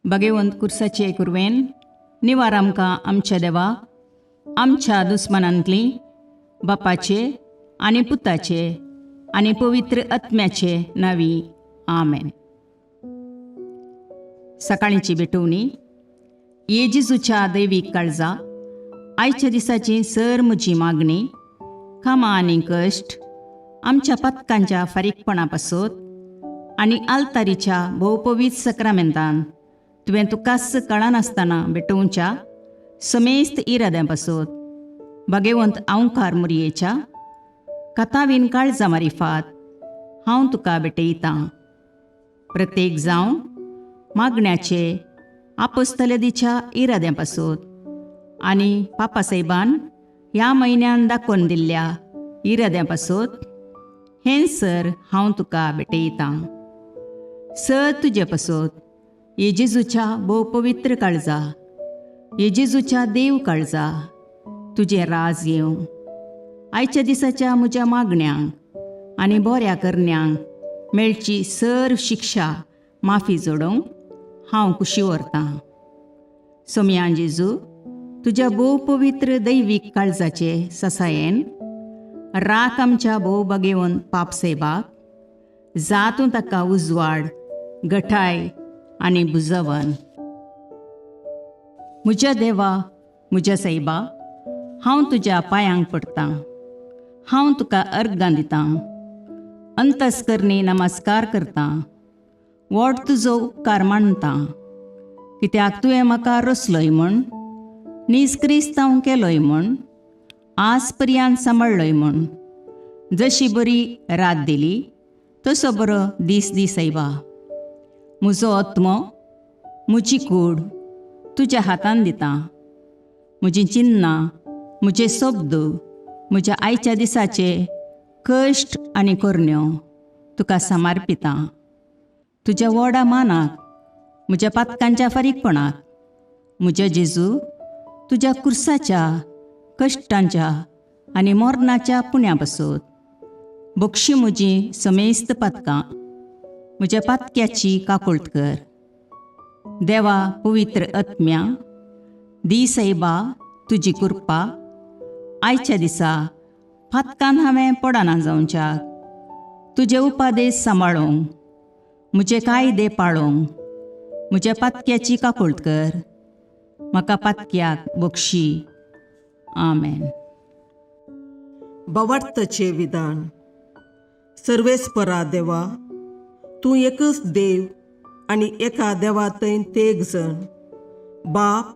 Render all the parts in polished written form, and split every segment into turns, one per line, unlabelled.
भगेवंत कुर्साचे कुरवेन निवार आमकां आमच्या देवा, आमच्या दुस्मानांतली, बापाचे आनी पुताचे आनी पवित्र आत्म्याचे नावी, आमेन. सकाळींची भेटवणी. ये जेजूच्या दैवीक काळजा, आयच्या दिसाची सर म्हजी मागणी, कामां आनी कश्ट, आमच्या पातकांच्या फारीकपणा पासत आनी आल्तारीच्या भोवपवीत सक्रामेंतान तुवें तुकाच कळनासतना भेटोवच्या समेस्त इराद्यां पासत, भगेवंत आंवकार मुरयेच्या कथावीन काळजा मारिफात हांव तुका भेटयतां. प्रत्येक जावं मागण्याचे आपोस्तलेदीच्या इराद्यां पासत आनी पापासाहेबान ह्या म्हयन्यान दाखोवन दिल्ल्या इराद्यां पासत हें सर हांव तुका भेटयतां. सर तुजे पासत, ये जेजूच्या भोव पवित्र काळजा, ये जेजूच्या देव काळजा, तुजें राज येवं. आयच्या दिसाच्या म्हज्या मागण्यांक आनी बऱ्या करण्यांक मेळची सर शिक्षा माफी जोडोवंक हांव कुशी व्हरतां. सोमयान जेजू, तुज्या भोव पवित्र दैवीक काळजाचे ससायेन राख आमच्या भोव बगेवन पाप सेबाक, जातूं ताका उजवाड, गठाय आनी बुजवन. म्हज्या देवा, म्हज्या सायबा, हांव तुज्या पांयांक पडटां. हांव तुका अर्गां दितां, अंतस्करणी नमस्कार करतां, व्हड तुजो उपकार मानतां, कित्याक तुवें म्हाका रचलोय म्हूण, नीज क्रिस्तांव केलोय म्हूण, आज पर्यंत सांबाळ्ळोय म्हूण. जशी बरी रात दिली तसो बरो दीस दी सायबा. म्हजो आत्मो, म्हजी कूड तुज्या हातान दितां. म्हजीं चिन्नां, म्हजे शब्द, म्हज्या आयच्या दिसाचे कश्ट आनी करण्यो तुका समर्पितां. तुज्या व्हडा मानाक, म्हज्या पातकांच्या फारीकपणाक, म्हज्या जेजू, तुज्या कुर्साच्या कश्टांच्या आनी मरणाच्या पुण्या पासत बक्षी म्हजी समेस्त पातकां. म्हज्या पातक्याची काकुळट कर. देवा, पवित्र आत्म्या, दी सायबा तुजी कृपा. आयच्या दिसा पातकान हांवें पडना जावच्याक, तुजे उपादेश सांबाळूंक, म्हजे कायदे पाळोवंक म्हज्या पातक्याची काकुळट कर. म्हाका पातक्याक बक्षी. आमेन.
भावार्थाचें विधान. सर्वेस्परा देवा, तूं एकच देव आनी एका देवा थंय तेग जण, बाप,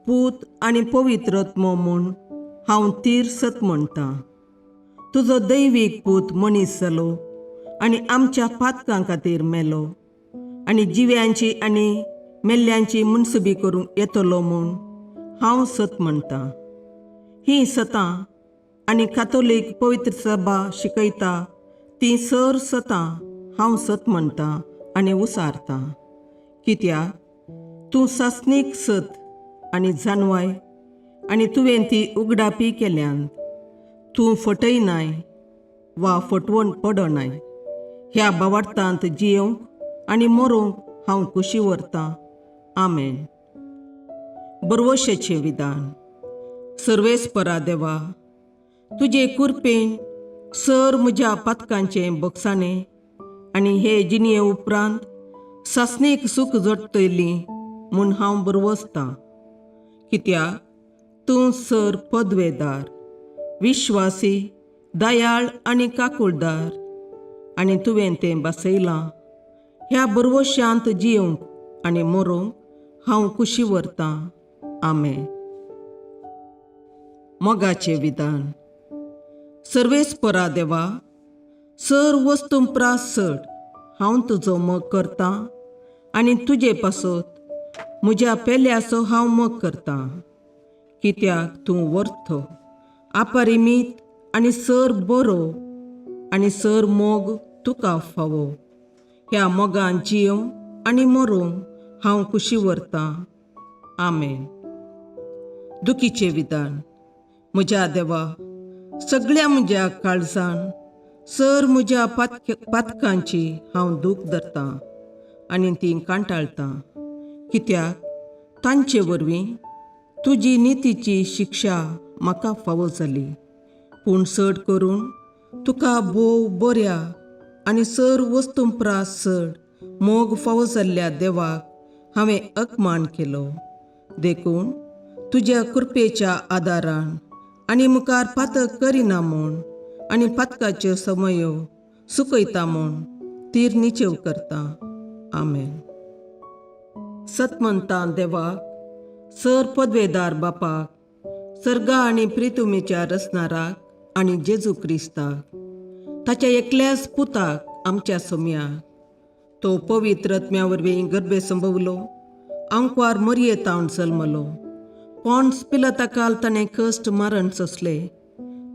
पूत आनी पवित्र आत्मो म्हूण हांव तीर सत म्हणटा. तुजो दैवीक पूत मनीस जालो आनी आमच्या पातकां खातीर मेलो आनी जिव्यांची आनी मेल्ल्यांची मुनसुबी करूंक येतलो म्हूण हांव सत म्हणटा. हीं सतां आनी कातोलीक पवित्र सभा शिकयता ती सर सतां हांव सत म्हणटा आनी उसारतां, कित्याक तूं सासणीक सत आनी जानवाय आनी तुवें ती उगडापी केल्यान. तूं फटयनाय वा फटवण पडनाय. ह्या भावार्थांत जियोवंक आनी मरूंक हांव कुशी व्हरतां. आमेन. बरवशेचें विधान. सर्वेस्परा देवा, तुजे कुरपेन सर म्हज्या पातकांचें बक्षाणें आनी हे जिणये उपरांत सासणीक सूख जोडटली म्हूण हांव बरवसतां, कित्याक तूं सर पदवेदार, विश्वासी, दयाळ आनी काकुळदार आनी तुवें तें बसयलां. ह्या बरवशांत जियोवंक आनी मरूंक हांव कुशी व्हरतां. आमेन. मोगाचें विधान. सर्वेस्परा देवा, सर वस्तूं प्रास चड हांव तुजो मोग करतां आनी तुजे पासत म्हज्या पेल्याचो हांव मोग करतां, कित्याक तूं वर्थ, अपरिमीत आनी सर बरो आनी सर मोग तुका फावो. ह्या मोगान जियोवंक आनी मरूंक हांव कुशी व्हरतां. आमेन. दुखीचें विधान. म्हज्या देवा, सगळ्या म्हज्या काळजान सर म्हज्या पातकांची हांव दूख धरतां आनी ती कांटाळटां, कित्याक तांचे वरवीं तुजी नितीची शिक्षा म्हाका फावो जाली. पूण चड करून तुका भोव बऱ्या आनी सर वस्तूं प्रास चड मोग फावो जाल्ल्या देवाक हांवें अपमान केलो. देखून तुज्या कृपेच्या आदारान आनी मुखार पातक करिना म्हूण आनी पातकाच्यो समयो सुकयता म्हूण तीर निचेव करता. आमेन. सतमंता देवाक, सर पदवेदार बापाक, सर्गा आनी प्रितुमेच्या रचणाराक आनी जेजू क्रिस्ताक, ताच्या एकल्याच पुताक आमच्या सोम्याक, तो पवित्र आत्म्या वरवीं गर्भे संभवलो, आंकवार मरये तावन जल्मलो, पॉन्स पिलताकाल ताणें कश्ट मारण सोंसले,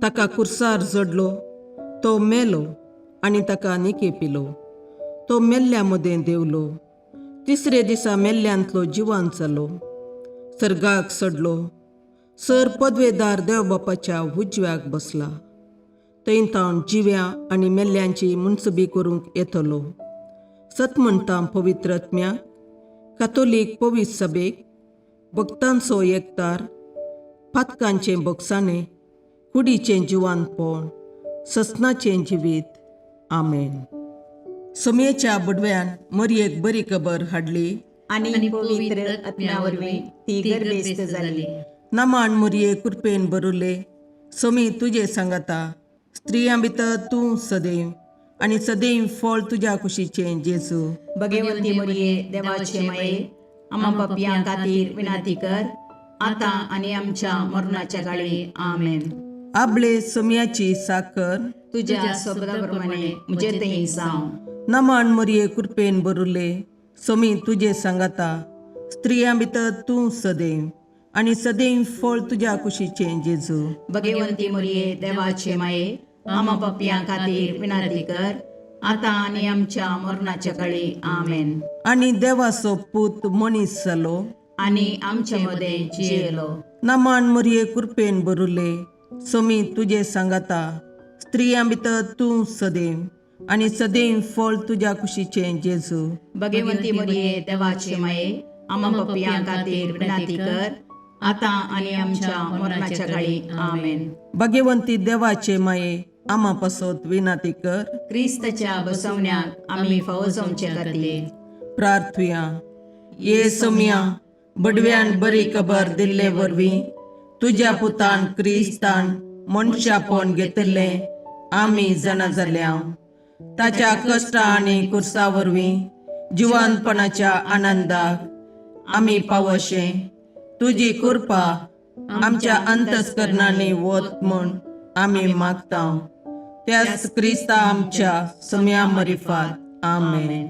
ताका कुर्सार जडलो, तो मेलो आनी ताका निके पिलो, तो मेल्ल्या मदें देंवलो, तिसरे दिसा मेल्ल्यांतलो जिवान जालो, सर्गाक सडलो, सर पदवेदार देवबापाच्या उजव्याक बसला, थंय तावन जिव्या आनी मेल्ल्यांची मुनसबी करूंक येतलो. सत म्हणटा पवित्र आत्म्याक, कातोलीक पवित्र सभेक, भक्तांचो एकतार, पातकांचें बोगसाणें, कुडीचें जिवानपण, ससनाचें जिवीत. आमेन. सोमयेच्या बुडव्यान मरयेक बरी खबर हाडली
आनी पवित्र आत्म्या वरवीं ती गर्भेस्त जाली.
नमान मुरये कृपेन बरुले, सोमी तुजे सांगाता, स्त्रियां भितर तूं सदैव आनी सदैव फळ तुज्या कुशीचें जेजू.
भगवंती मरिये, देवाचे माये, आमा पापयां खातीर विनंती कर, आतां आनी आमच्या मरणाच्या काळी. आमेन.
आबळे सोमयाची साकर
तुज्या शब्दा प्रमाणे म्हजे थंय जावं.
नमान मुरये कृपेन बरुले, सोमी तुजे सांगाता, स्त्रियां भितर तूं सदैव आनी सदैव फळ तुज्या कुशीचें जेजू.
भगवंती मरिये, देवाचे माये, आमा पापयां खातीर विनंती कर, आतां आनी आमच्या मरणाच्या काळी. आमेन.
आनी देवाचो पूत मनीस जालो
आनी आमच्या मदें जियेलो.
नमान मुरये कृपेन बरुले, सोमी तुजे सांगाता, स्त्रियां भितर तूं सदैव आनी सदैव फळ तुज्या कुशीचें जेजू.
भगवंती मरिये, देवाचे माये, आमा पापयां खातीर विनंती कर, आतां आनी आमच्या मरणाच्या काळी. आमेन.
भगवंती देवाचे माये, आमा पासत विनंती कर.
क्रिस्ताच्या बसवण्याक आमी फावो जावचे खातीर.
प्रार्थुया. ये सोम्या, बडव्यान बरी खबर दिल्ले वरवीं तुज्या पुतान क्रिस्तान मनशापण घेतिल्लें आमी जाणा जाल्या. ताच्या कश्टा आनी कुर्सा वरवीं जिवनपणाच्या आनंदाक आमी पावशे तुजी कृपा आमच्या अंतस्करणांनी वत म्हूण आमी मागता, त्याच क्रिस्ता आमच्या सम्या मरिफात. आमेन.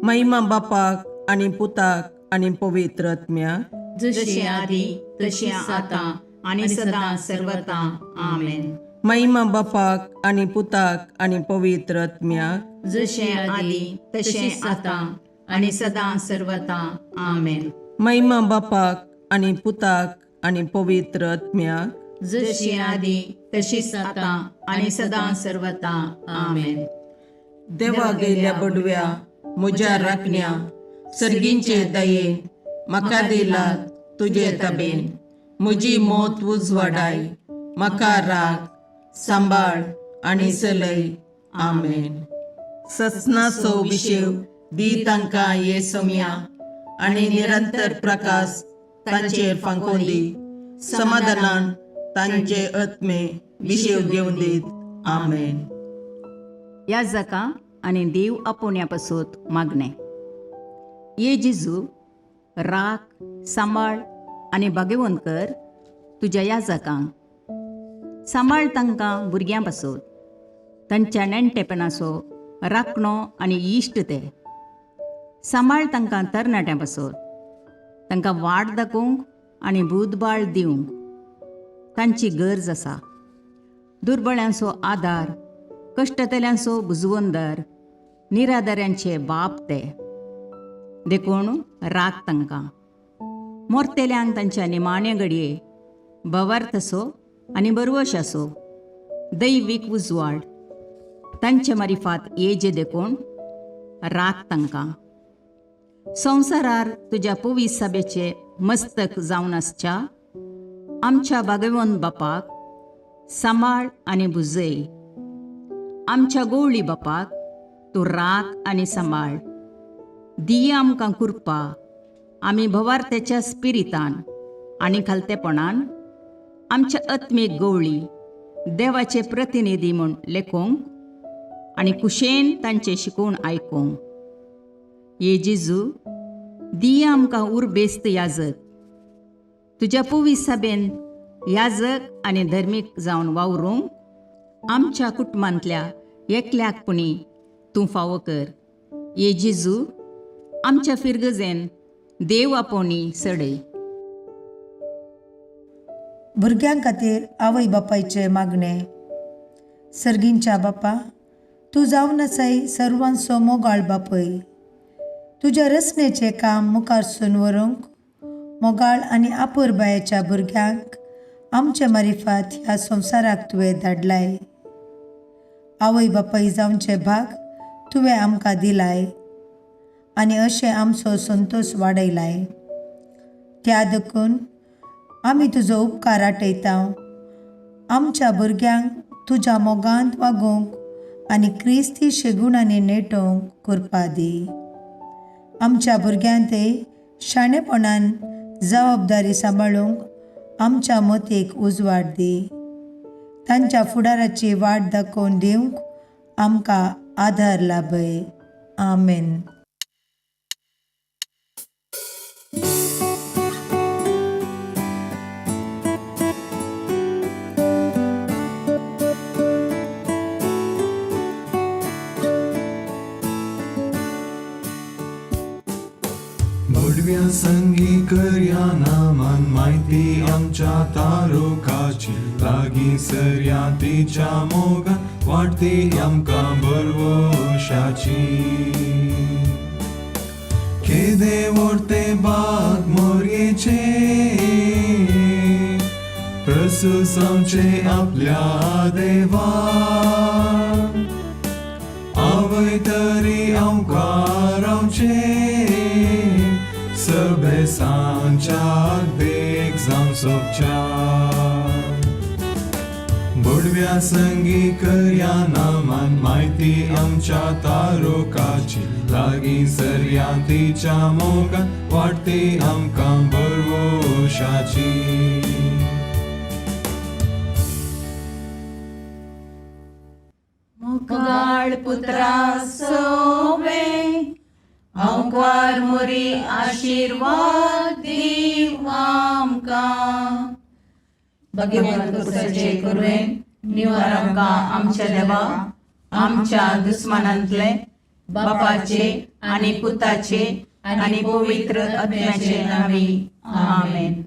महिमा बापाक आनी पुताक आनी पवित्र आत्म्याक,
जशी आदी तशी आतां आनी सदां सर्वता. आमेन.
महिमा बापाक आनी पुताक आनी पवित्र आत्म्याक,
जशें आदी तशें आतां आनी सदां सर्वता. आमेन.
महिमा बापाक आनी पुताक आनी पवित्र आत्म्याक,
जशी आदी तशीच आतां आनी सदां सर्वता. आमेन.
देवा गेल्या बडव्या म्हज्या राखण्या, सर्गींचे दयेन म्हाका दिला तुजे तबेन, म्हजी मोत उजवाडाय, म्हाका राख, सांबाळ आनी चलय. आमेन. ससनाचो विशेव दी तांकां ये सोम्या आनी निरंतर प्रकाश तांचेर फांकोवन दी, समाधानान तांचे आत्मे विशेव घेवन दीत. आमेन.
ह्या जाका आनी देव आपोवण्या पासत मागणें. ये जेजू, राख, सांबाळ आनी भाग्यवंत कर तुज्या ह्या जाकांक. सांबाळ तांकां भुरग्यां पासत, तांच्या नेणटेपणाचो राखणो आनी इश्ट ते. सांबाळ तांकां तरणाट्यां पासत, तांकां वाट दाखोवंक आनी बुदबाळ दिवंक तांची गरज आसा. दुर्बळ्यांचो आदार, कश्टतल्यांचो बुजवंदर, निराधाऱ्यांचे बाप ते. देखून राख तांकां. मोरतेल्यांक तांच्या निमाण्या घडये भवार्थ असो आनी बरवश असो दैवीक उजवाड तांचे मारिफात येजे, देखून राख तांकां. संवसारार तुज्या पवित्र सभेचे मस्तक जावन आसच्या आमच्या भागवंत बापाक सांबाळ आनी भुजय. आमच्या गोवळी बापाक तूं राख आनी सांबाळ. दिया आमकां कृपा आमी भवार्थ्याच्या स्पिरितान आनी खालतेपणान आमच्या आत्मीक गवळी देवाचे प्रतिनिधी म्हूण लेखोंक आनी कुशेन तांचें शिकोवन आयकोंक. ये जेजू, दिया आमकां उर्बेस्त याजक, तुज्या पवित्र सभेन याजक आनी धर्मीक जावन वावरूंक आमच्या कुटुंबांतल्या एकल्याक पुणी तूं फावो कर. ये जेजू, आमच्या फिरगजेन देव आपोवणी सडय.
भुरग्यां खातीर आवय बापायचें मागणें. सर्गींच्या बापा, तूं जावन आसाय सर्वांचो मोगाळ बापय. तुज्या रचनेचें काम मुखारसून व्हरूंक मोगाळ आनी आपुरबायेच्या भुरग्यांक आमचे मारिफात ह्या संवसाराक तुवें धाडलाय. आवय बापाय जावचे भाग तुवें आमकां दिलाय आनी अशें आमचो संतोश वाडयलाय. त्या देखून आमी तुजो उपकार आटयता. आमच्या भुरग्यांक तुज्या मोगांत वागोवंक आनी क्रिस्ती शेगुणांनी नेटोवंक कृपा दी. आमच्या भुरग्यांतय शाणेपणान जबाबदारी सांबाळूंक आमच्या मतीक उजवाड दी. तांच्या फुडाराची वाट दाखोवन दिवंक आमकां आदार लाभय. आमेन.
भडव्या संगी करया नामान म्हायती आमच्या तारुकाची लागीं सरया तिच्या मोगान वाडटी आमकां बरवशाची. केदे व्हडते बाग मोरयेचे प्रसुसांचे आपल्या देवा आवय तरी आमकां रावचें सभेसांच्या देख जावं सोबच्या. बुडव्या संगी करया नामान म्हायती आमच्या तारुकाची लागीं सरया तिच्या मोगान वाडटी आमकां बरवशाची.
मोगाळ पुत्रा सोवे अंकार मोरी आशिर्वाद दीव आमकां. भगवंत कुसाचे कुरवेन निवार आमकां आमच्या देवा आमच्या दुस्मानांतले बापाचे आनी पुताचे आनी पवित्र आत्म्याचे नांवी. आमेन.